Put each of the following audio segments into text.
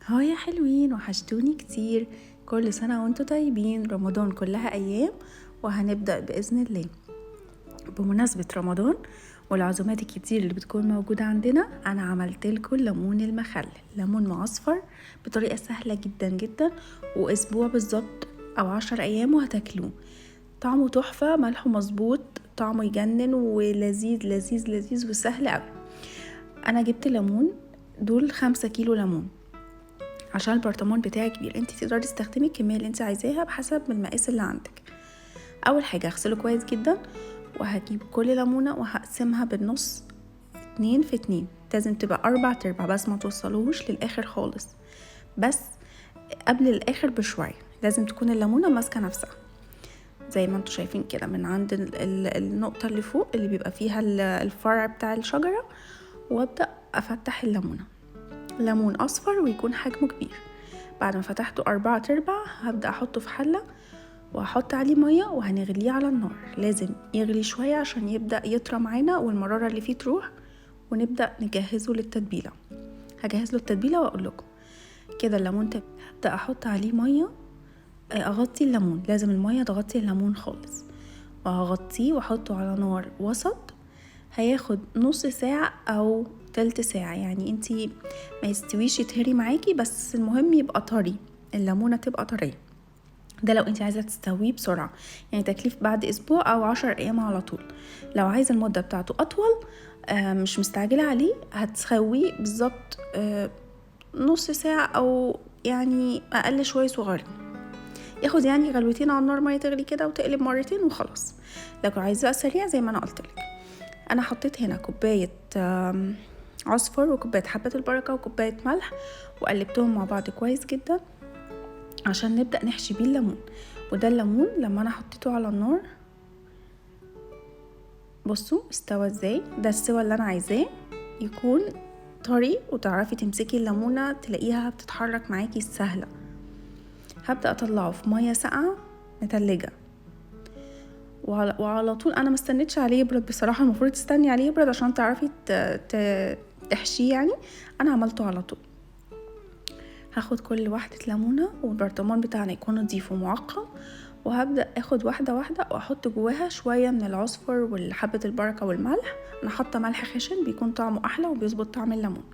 Hi يا حلوين، وحشتوني كتير. كل سنة وانتوا طيبين. رمضان كلها أيام وهنبدأ بإذن الله. بمناسبة رمضان والعزومات الكتير اللي بتكون موجودة عندنا، أنا عملت لكم ليمون المخلل، ليمون معصفر بطريقة سهلة جدا جدا، وأسبوع بالظبط أو 10 أيام وهتاكلوه. طعمه تحفة، ملحة مظبوط، طعمه يجنن ولذيذ لذيذ لذيذ وسهل قوي. أنا جبت ليمون، دول 5 كيلو ليمون عشان البرطمان بتاعي كبير. انت تقدري تستخدمي الكمية اللي انت عايزاها بحسب المقاس اللي عندك. اول حاجة هغسله كويس جدا، وهجيب كل ليمونه وهقسمها بالنص 2 في 2، لازم تبقى 4 ارباع بس، ما توصلوش للاخر خالص، بس قبل الاخر بشوية. لازم تكون الليمونه ماسكه نفسها زي ما انتوا شايفين كده، من عند النقطة اللي فوق اللي بيبقى فيها الفرع بتاع الشجرة. وابدا افتح الليمونه، ليمون اصفر ويكون حجمه كبير. بعد ما فتحته 4 ارباع هبدا احطه في حله وهحط عليه مية وهنغليه على النار. لازم يغلي شوية عشان يبدا يطرى معانا والمراره اللي فيه تروح، ونبدا نجهزه للتتبيله. هجهز له التتبيله واقول لكم كده. الليمون هبدا احط عليه مية، اغطي الليمون، لازم المية تغطي الليمون خالص، وهغطيه واحطه على نار وسط. هياخد نص ساعة او تلت ساعة، يعني انتي ما يستويش يتهري معاكي، بس المهم يبقى طري، الليمونه تبقى طرية. ده لو انتي عايزه تستويه بسرعة، يعني تكليف بعد اسبوع او 10 ايام على طول. لو عايزه المدة بتاعته اطول، مش مستعجلة عليه، هتسويه بالظبط نص ساعة او يعني اقل شوية صغيرين. ياخد يعني غلوتين على النار، مية تغلي كده وتقلب مرتين وخلاص. لو عايزاه سريع زي ما انا قلت لك، انا حطيت هنا كوباية عصفر وكوبايه حبه البركة وكوبايه ملح، وقلبتهم مع بعض كويس جدا عشان نبدا نحشي بيه الليمون. وده الليمون لما انا حطيته على النار، بصوا استوى ازاي. ده السوى اللي انا عايزاه، يكون طري وتعرفي تمسكي الليمونه تلاقيها بتتحرك معاكي سهلة. هبدا اطلعه في مية ساقعه متلجه، وعلى طول انا ما استنيتش عليه يبرد بصراحة، المفروض تستني عليه يبرد عشان تعرفي تحشيه يعني. انا عملته على طول. هاخد كل واحدة ليمونه، والبرطمان بتاعنا يكون نضيف ومعقم، وهبدا اخد واحدة واحدة واحط جواها شوية من العصفر والحبه البركة والملح. انا حاطه ملح خشن بيكون طعمه احلى وبيظبط طعم الليمون.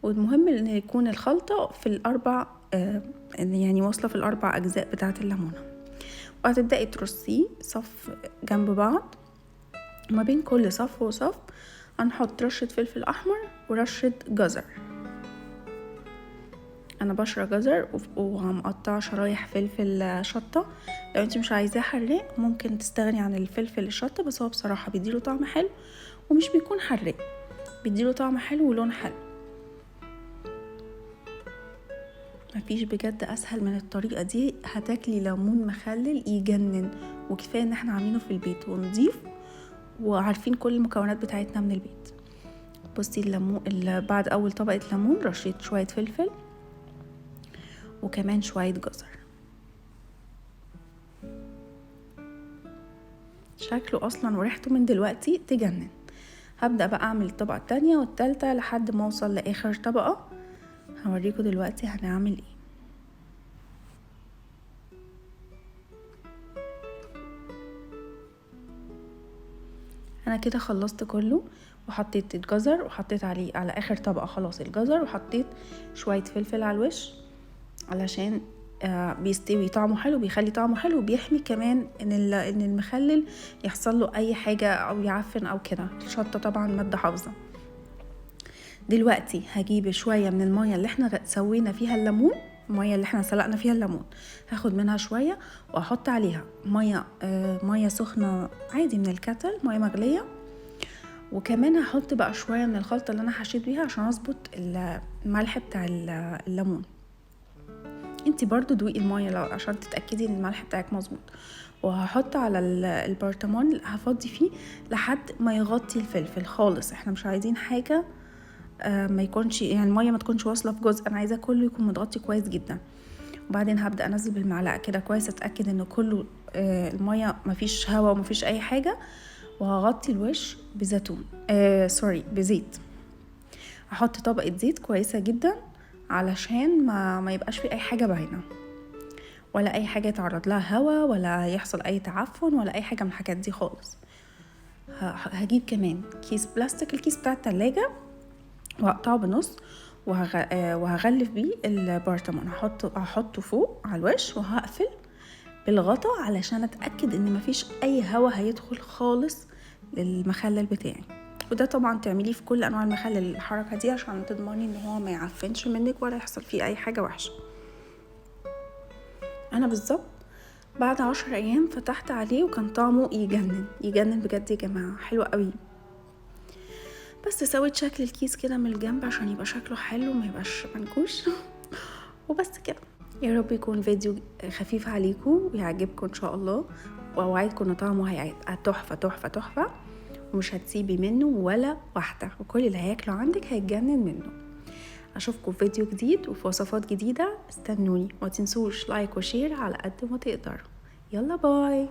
والمهم ان يكون الخلطة في الاربع، يعني واصله في الاربع اجزاء بتاعه الليمونه. وهتبداي ترصيه صف جنب بعض، وما بين كل صف وصف هنحط رشه فلفل احمر ورشه جزر. انا بشره جزر ومقطعه شرايح فلفل شطه. لو انت مش عايزاه حراق ممكن تستغني عن الفلفل الشطه، بس هو بصراحة بيديله طعم حلو ومش بيكون حراق، بيديله طعم حلو ولون حلو. مفيش بجد اسهل من الطريقة دي. هتاكلي ليمون مخلل يجنن، وكفاية ان احنا عاملينه في البيت ونضيف وعارفين كل المكونات بتاعتنا من البيت. بصي الليمون بعد اول طبقه ليمون رشيت شوية فلفل وكمان شوية جزر. شكله اصلا وريحته من دلوقتي تجنن. هبدا بقى اعمل الطبقة التانية والتالتة لحد ما اوصل لاخر طبقه. هوريكم دلوقتي هنعمل ايه. انا كده خلصت كله، وحطيت الجزر وحطيت عليه على اخر طبقه خلاص الجزر، وحطيت شوية فلفل على الوش علشان بيستوي طعمه حلو، بيخلي طعمه حلو، وبيحمي كمان ان المخلل يحصل له اي حاجة او يعفن او كده. الشطه طبعا مادة حافظه. دلوقتي هجيب شوية من المية اللي احنا سوينا فيها الليمون، المية اللي احنا سلقنا فيها الليمون، هاخد منها شوية واحط عليها مية سخنة عادي من الكتل، مية مغليه. وكمان هحط بقى شوية من الخلطة اللي انا حشيت بيها عشان اظبط الملح بتاع الليمون. انتي برضو دوقي المية لو عشان تتاكدي ان الملح بتاعك مظبوط. وهحط على البرطمان، هفضي فيه لحد ما يغطي الفلفل خالص. احنا مش عايزين حاجة ما يكونش يعني المية ما تكونش واصله في جزء، انا عايزاه كله يكون متغطي كويس جدا. وبعدين هبدا انزل بالمعلقه كده كويس، اتاكد ان كله المية ما فيش هوا وما فيش اي حاجة. وهغطي الوش بزيتون، سوري بزيت. هحط طبقه زيت كويسة جدا علشان ما يبقاش فيه اي حاجة باينة، ولا اي حاجة يتعرض لها هوا، ولا يحصل اي تعفن، ولا اي حاجة من الحاجات دي خالص. هجيب كمان كيس بلاستيك، الكيس بتاع التلاجة، وهقطعه بالنص وهغلف بيه البرطمان. هحطه فوق على الوش وهقفل بالغطا علشان اتاكد ان مفيش اي هوا هيدخل خالص للمخلل بتاعي. وده طبعا تعمليه في كل انواع المخلل الحركة دي، عشان تضمني ان هو ما يعفنش منك ولا يحصل فيه اي حاجة وحشة. انا بالظبط بعد 10 ايام فتحت عليه وكان طعمه يجنن يجنن بجد يا جماعة، حلو قوي. بس سويت شكل الكيس كده من الجنب عشان يبقى شكله حلو وما يبقاش منكوش. وبس كده. يا رب يكون فيديو خفيف عليكم ويعجبكم ان شاء الله، واوعدكم ان طعمه هيبقى تحفة تحفة تحفة، ومش هتسيبي منه ولا واحدة، وكل اللي هياكله عندك هيتجنن منه. اشوفكم في فيديو جديد وفي وصفات جديدة، استنوني وما تنسوش like و share على قد ما تقدروا. يلا bye.